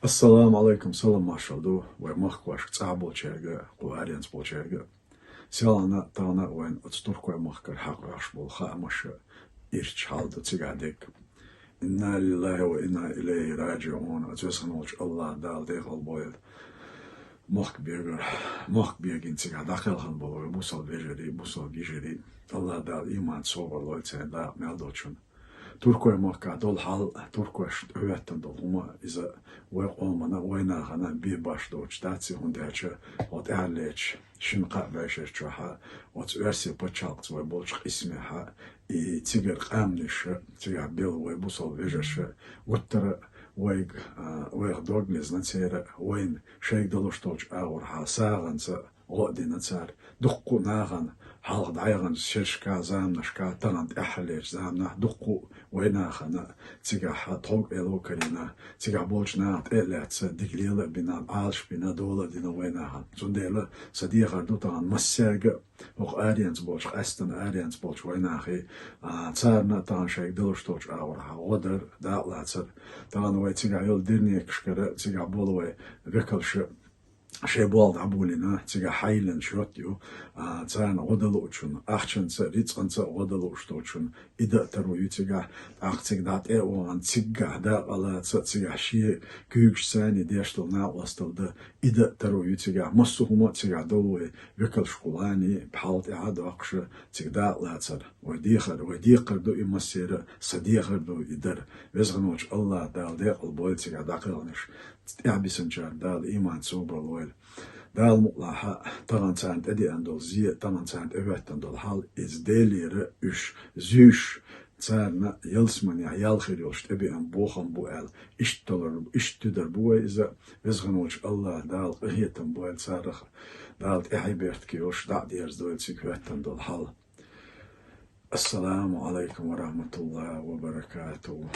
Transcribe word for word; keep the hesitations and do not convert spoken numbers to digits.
Ассаламу алайкум, салам маршал ду вай махкошка цӀа болчаьрга, кху аренца болчаьрга. Селхана, тахана вайн оцу туркой махкара хьакъош болу хаамаш ирча хьал ду цигахь дерг. Инна лиллахи ва инна илайхи раджиун. Оцу весхана волчу Аллах Дала декъал бойла. Махка бегар, махка бегина цигахь дӀакхелхина болу вай бусал вежарий, бусал гижарий. Аллах Дала иман собар лойла церан дакъа мел долчунна. Туркой махкахь долу хьал, туркойшна тӀехӀоьттина долу хӀума, иза вай къомана, вай нахана бен баш доцуш дац, хӀунда аьлча хьо тӀаьхьарлечу шина-кхаа бӀешерчохьа оцу Оьрсийн пачхьалкхца вай болчу къисмехьа, и цигара къаьмнаша, цигахь белла вай бусал вежарша, гуттара вайга, а, вайх дог лезна церан, вайна шайга далуш долчу агӀорхьа сагӀанца гӀо а дина цара. Дуккха а нахана хьалха дӀаяханчу шерашкахь, заманашкахь, тахана тӀаьххьарлечу заманахь дуккха а вай нахана цигахь тховг-эла карийна, цигахь болчу наха тӀе а лаьцна, дика лела а бина, Ӏалаш а бина, дола а дина вай нахана. Цундела сан дехар ду тахана массаьрга а, хӀокху аренца болчу, къаьстина аренца болчу вай нахе, а, царна а тахана шайга далуш долчу агӀорхьа гӀо дар, дакъалацар. Тахана вай цигахь йолу дернекашкара, цигахь болу вай векалша, шайн болх дӀаболийна, цигахь хьайиллина счёт ю, а, царна гӀо дан луучунна, ахчанца а, рицкъанца а гӀо дан лууш долчунна, и дан а таро ю цигахь, тӀаккха цига дӀа тӀе а вахана, цигахь дакъалаца, цигахь шен куьйгашца а деш долу накъосталла дан, и дан а таро ю цигахь. Массо а хӀума а цигахь довлу вай векалшкахула а, пхьал тӀаьхьа а доккхуша, цига дакъалацар. Вай дехар, вай декхар ду и массера а, сан дехар ду и дар. Веза-воккхачу Аллах Дала декъал бойла цигахь дӀакхелхинарш. ТӀаьхьабисинчарна Дала иман собар лойла. Дала мукъалахь, тахана царна тӀедеана долу зе, тахана царна тӀехӀоьттина долу хьал, иза Делера уьш зуьйш, царна ялсаманехь ял хир йолуш тӀебеана бохам бу аьлла, иштта толур, иштта туьдар бу вай иза. Веза-воккхачу Аллах Дала къинхетам бойла царах, Дала тӀаьхье беркате йолуш дӀа а дерзадойла цига хӀоьттина долу хьал. Ассаламу алайкум ва рахматуллахи ва баракатух.